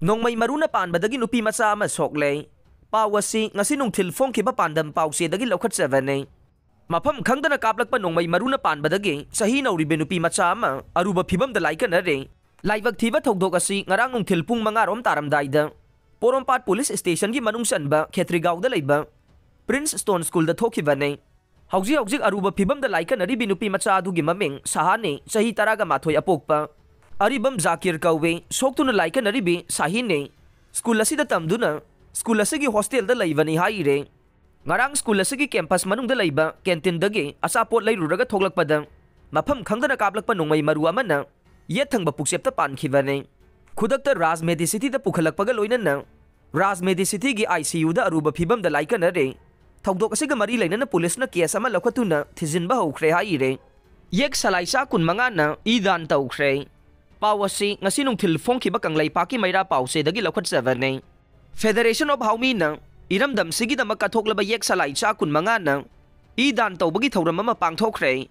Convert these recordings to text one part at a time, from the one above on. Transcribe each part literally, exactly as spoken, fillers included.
ꯅꯣꯡꯃꯩ ꯃꯔꯨꯅ ꯄꯥꯟꯕꯗꯒꯤ ꯅꯨꯄꯤ ꯃꯆꯥ ꯑꯃ ꯁꯣꯛꯂꯦ꯫ ꯄꯥꯎ ꯑꯁꯤ ꯉꯁꯤ ꯅꯨꯡꯊꯤꯜ ꯐꯣꯡꯈꯤꯕ ꯄꯥꯟꯗꯝ ꯄꯥꯎꯆꯦꯗꯒꯤ ꯂꯧꯈꯠꯆꯕꯅꯤ꯫ ꯃꯐꯝ ꯈꯪꯗꯅ ꯀꯥꯞꯂꯛꯄ ꯅꯣꯡꯃꯩ ꯃꯔꯨꯅ ꯄꯥꯟꯕꯗꯒꯤ ꯆꯍꯤ ꯅꯧꯔꯤꯕ ꯅꯨꯄꯤ ꯃꯆꯥ ꯑꯃ ꯑꯔꯨꯕ ꯐꯤꯕꯝꯗ ꯂꯥꯏꯀꯠꯅꯔꯦ꯫ ꯂꯥꯏꯕꯛ ꯊꯤꯕ ꯊꯧꯗꯣꯛ ꯑꯁꯤ ꯉꯔꯥꯡ ꯅꯨꯡꯊꯤꯜ ꯄꯨꯡ ꯃꯉꯥ ꯔꯣꯝ ꯇꯥꯔꯝꯗꯥꯏꯗ ꯄꯣꯔꯣꯝꯄꯥꯠ ꯄꯨꯂꯤꯁ ꯁ꯭ꯇꯦꯁꯟꯒꯤ ꯃꯅꯨꯡ ꯆꯟꯕ ꯈꯦꯇ꯭ꯔꯤꯒꯥꯎꯗ ꯂꯩꯕ ꯄ꯭ꯔꯤꯟꯁ ꯁ꯭ꯇꯣꯟ ꯁ꯭ꯀꯨꯜꯗ ꯊꯣꯛꯈꯤꯕꯅꯤ꯫ ꯍꯧꯖꯤꯛ ꯍꯧꯖꯤꯛ ꯑꯔꯨꯕ ꯐꯤꯕꯝꯗ ꯂꯥꯏꯀꯠꯅꯔꯤꯕꯤ ꯅꯨꯄꯤ ꯃꯆꯥ ꯑꯗꯨꯒꯤ ꯃꯃꯤꯡ ꯁꯍꯥꯅꯤ, ꯆꯍꯤ ꯇꯔꯥꯒ ꯃꯥꯊꯣꯏ ꯑꯄꯣꯛꯄ꯫ ꯑꯔꯤꯕꯝ ꯖꯥꯀꯤꯔ ꯀꯧꯏ꯫ ꯁꯣꯛꯇꯨꯅ ꯂꯥꯏꯀꯠꯅꯔꯤꯕꯤ ꯁꯍꯤꯅꯤ꯫ ꯁ꯭ꯀꯨꯜ ꯑꯁꯤꯗ ꯇꯝꯗꯨꯅ ꯁ꯭ꯀꯨꯜ ꯑꯁꯤꯒꯤ ꯍꯣꯁꯇꯦꯜꯗ ꯂꯩꯕꯅꯤ ꯍꯥꯏꯔꯦ꯫ ꯉꯔꯥꯡ ꯁ꯭ꯀꯨꯜ ꯑꯁꯤꯒꯤ ꯀꯦꯝꯄꯁ ꯃꯅꯨꯡꯗ ꯂꯩꯕ ꯀꯦꯟꯇꯤꯟꯗꯒꯤ ꯑꯆꯥꯄꯣꯠ ꯂꯩꯔꯨꯔꯒ ꯊꯣꯛꯂꯛꯄꯗ ꯃꯐꯝ ꯈꯪꯗꯅ ꯀꯥꯞꯂꯛꯄ ꯅꯣꯡꯃꯩ ꯃꯔꯨ ꯑꯃꯅ ꯌꯦꯠ ꯊꯪꯕ ꯄꯨꯛꯆꯦꯞꯇ ꯄꯥꯟꯈꯤꯕꯅꯤ꯫ ꯈꯨꯗꯛꯇ ꯔꯥꯖ ꯃꯦꯗꯤꯁꯤꯇꯤꯗ ꯄꯨꯈꯠꯂꯛꯄꯒ ꯂꯣꯏꯅꯅ ꯔꯥꯖ ꯃꯦꯗꯤꯁꯤꯇꯤꯒꯤ ꯑꯥꯏ ꯁꯤ ꯌꯨꯗ ꯑꯔꯨꯕ ꯐꯤꯕꯝꯗ ꯂꯥꯏꯀꯠꯅꯔꯦ꯫ ꯊꯧꯗꯣꯛ ꯑꯁꯤꯒ ꯃꯔꯤ ꯂꯩꯅꯅ ꯄꯨꯂꯤꯁꯅ ꯀꯦꯁ ꯑꯃ ꯂꯧꯈꯠꯇꯨꯅ ꯊꯤꯖꯤꯟꯕ ꯍꯧꯈ꯭ꯔꯦ ꯍꯥꯏꯔꯦ꯫ ꯌꯦꯛ ꯁꯂꯥꯏꯆꯥ ꯀꯨꯟꯃꯉꯥꯅ ꯏ ꯗꯥꯟ ꯇꯧꯈ꯭ꯔꯦ꯫ ꯄꯥꯎ ꯑꯁꯤ ꯉꯁꯤ ꯅꯨꯡꯊꯤꯜ ꯐꯣꯡꯈꯤꯕ ꯀꯪꯂꯩꯄꯥꯛꯀꯤ ꯃꯩꯔꯥ ꯄꯥꯎꯆꯦꯗꯒꯤ ꯂꯧꯈꯠꯆꯕꯅꯤ꯫ ꯐꯦꯗꯔꯦꯁꯟ ꯑꯣꯐ ꯍꯥꯎꯃꯤꯅ ꯏꯔꯝꯗꯝꯁꯤꯒꯤꯗꯃꯛ ꯀꯠꯊꯣꯛꯂꯕ ꯌꯦꯛ ꯁꯂꯥꯏꯆꯥ ꯀꯨꯟꯃꯉꯥꯅ ꯏ ꯗꯥꯟ ꯇꯧꯕꯒꯤ ꯊꯧꯔꯝ ꯑꯃ ꯄꯥꯡꯊꯣꯛꯈ꯭ꯔꯦ꯫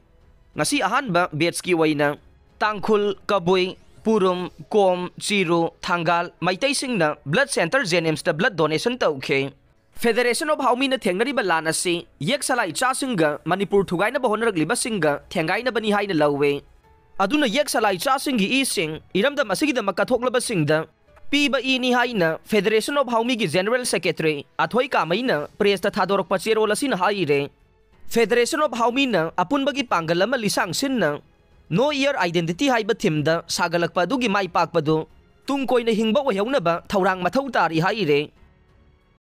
ꯉꯁꯤ ꯑꯍꯥꯟꯕ ꯕꯦꯠꯁꯀꯤ ꯑꯣꯏꯅ ꯇꯥꯡꯈꯨꯜ, ꯀꯕꯨꯏ, ꯄꯨꯔꯨꯝ, ꯀꯣꯝ, ꯆꯤꯔꯨ, ꯊꯥꯡꯒꯥꯜ ꯃꯩꯇꯩꯁꯤꯡꯅ ꯕ꯭ꯂꯗ ꯁꯦꯟꯇꯔ ꯖꯦꯅꯤꯝꯁꯇ ꯕ꯭ꯂꯗ ꯗꯣꯅꯦꯁꯟ ꯇꯧꯈꯤ꯫ ꯐꯦꯗꯔꯦꯁꯟ ꯑꯣꯐ ꯍꯥꯎꯃꯤꯅ ꯊꯦꯡꯅꯔꯤꯕ ꯂꯥꯟ ꯑꯁꯤ ꯌꯦꯛ ꯁꯂꯥꯏ ꯆꯥꯁꯤꯡꯒ ꯃꯅꯤꯄꯨꯔ ꯊꯨꯒꯥꯏꯅꯕ ꯍꯣꯠꯅꯔꯛꯂꯤꯕꯁꯤꯡꯒ ꯊꯦꯡꯒꯥꯏꯅꯕꯅꯤ ꯍꯥꯏꯅ ꯂꯧꯏ꯫ ꯑꯗꯨꯅ ꯌꯦꯛ ꯁꯂꯥꯏ ꯆꯥꯁꯤꯡꯒꯤ ꯏꯁꯤꯡ ꯏꯔꯝꯗꯝ ꯑꯁꯤꯒꯤꯗꯃꯛ ꯀꯠꯊꯣꯛꯂꯕꯁꯤꯡꯗ ꯄꯤꯕ ꯏꯅꯤ ꯍꯥꯏꯅ ꯐꯦꯗꯔꯦꯁꯟ ꯑꯣꯐ ꯍꯥꯎꯃꯤꯒꯤ ꯖꯦꯅꯔꯦꯜ ꯁꯦꯀ꯭ꯔꯦꯇꯔꯤ ꯑꯊꯣꯏ ꯀꯥꯃꯩꯅ ꯄ꯭ꯔꯦꯁꯇ ꯊꯥꯗꯣꯔꯛꯄ ꯆꯦꯔꯣꯜ ꯑꯁꯤꯅ ꯍꯥꯏꯔꯦ꯫ ꯐꯦꯗꯔꯦꯁꯟ ꯑꯣꯐ ꯍꯥꯎꯃꯤꯅ ꯑꯄꯨꯟꯕꯒꯤ ꯄꯥꯡꯒꯜ ꯑꯃ ꯂꯤꯁꯥꯡ ꯁꯤꯟꯅ ꯅꯣ ꯏꯌꯔ ꯑꯥꯏꯗꯦꯟꯇꯤꯇꯤ ꯍꯥꯏꯕ ꯊꯤꯝꯗ ꯁꯥꯒꯠꯂꯛꯄ ꯑꯗꯨꯒꯤ ꯃꯥꯏ ꯄꯥꯛꯄꯗꯨ ꯇꯨꯡ ꯀꯣꯏꯅ ꯍꯤꯡꯕ ꯑꯣꯏꯍꯧꯅꯕ ꯊꯧꯔꯥꯡ ꯃꯊꯧ ꯇꯥꯔꯤ ꯍꯥꯏꯔꯦ꯫